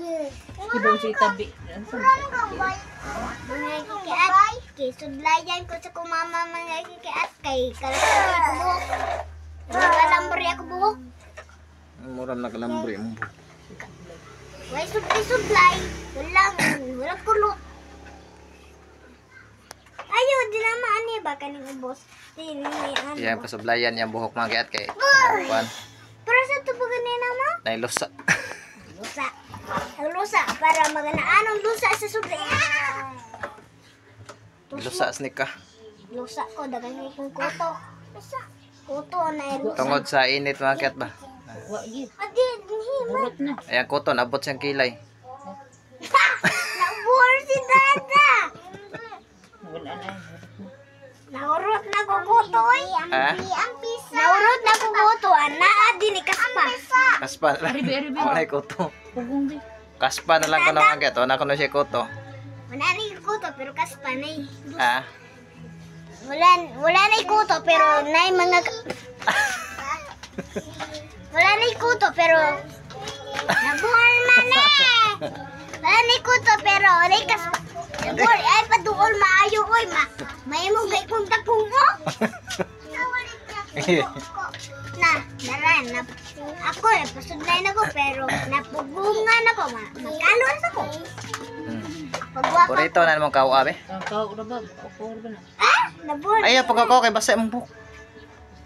Ibang si tabi. Mga kikiat, kay sudlayan ko sa kumama, mga kikiat, kay kalakay ko buhok. Nagalambre ako buhok. Mura nakalambre mo. Way sudlay sudlay. Walang, walang kulot. Ayo, di na maani ba kaning ubos? Di na may ano. Iyan pasublayan yang buhok, mga kiat, kay kuan. Pero sa tubo ganina mo? Nailusa. Lusa. Ang lusa para maganaan ang lusa sa sudlay. Lusa snik ka. Lusa ko, dagan kong kuto. Lusa. Kuto na lusa. Tungod sa init, mga kiat ba. Wa gid. Adi, hima. Burot na. Ayan kuton abot siyang kilay. Nabuhol si Dada. Wala na. Naurot na ko kuto, oy. Ha? Naurot na ko kuto, ana adi ni kaspa. Kaspa na lang. Aribi, aribi. Wala kuto. Pugong di. Kaspa na lang ko na, mga kiat. Wala ko na siya kuto. Wala na kuto pero kaspa na eh. Ha? Wala wala na kuto pero nay mga wala na kuto pero nabuhol man eh. Wala na kuto pero wala kaspa. Nabuhol ay paduol maayo oy ma. Mahimo gay kong dakong oh. Na, daran, na, ako, napasudlay na ko, pero napugungan ako, ma, magkalon ako. Pagwapa, Purito na namang kawa be. Ang kaw ra ba? Ako ra ba na. Ah, nabuhol. Ay, pagkakaw kay basa imong buhok.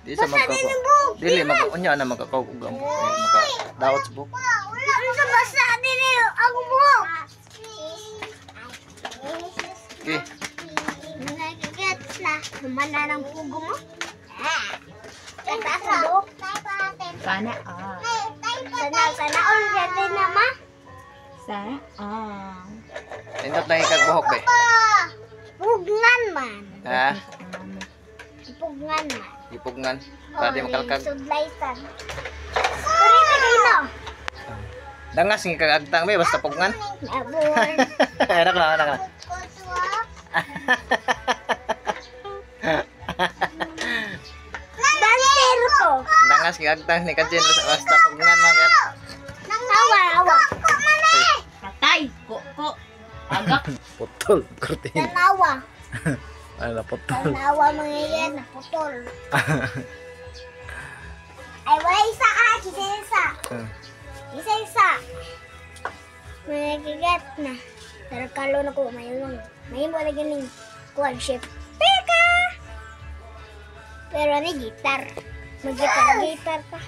Di sa Basa din magkakaw. ang buhok. Dili mag unya na magkakaw og ang buhok. Ay, maka daot sa buhok. Wala, sa basa din eh, ang buhok. Okay. Nagigets na, humana ng pugo mo. Ah, kata sa buhok. Sana ah. Sana, sana, all ready na ma. Sana ah. Indot na ikag buhok be. Pugnan man. Ha? Pugnan man. Ipugnan para di makalkag. Sudlaysan. Purita kayo no. Dangas nga kag agtang be basta pugnan. Nabuhol. Anak lang, anak lang. Dancer ko. Dangas nga agtang ni Kajin basta, basta pugnan, mga kiat. Awa, awa. Patay. Ko ko. Agak. Putol kurtin. Tanawa. Ano na putol. Tanawa mga yan. Naputol. Ay, wala isa ka. Isa isa. Isa isa. Mga gigat na. Pero kalo na ko. May lang. May mo lagi ning kuwan ship. Pika! Pero ano gitar. Mag-gitar, gitar pa.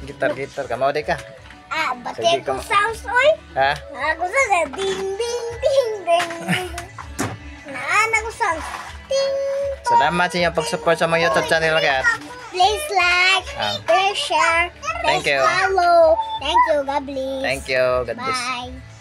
Gitar gitar ka mao di ka. Ah, bati Sige, ko sounds, oy. Ha? Ako sa ding ding ding ding. Naan ako sounds. Ding. Salamat sa inyong pag-support sa mga YouTube channel, mga kiat. Please like, Ah. please share, please Thank you. follow. Thank you. God bless. Thank you. God bless. Bye.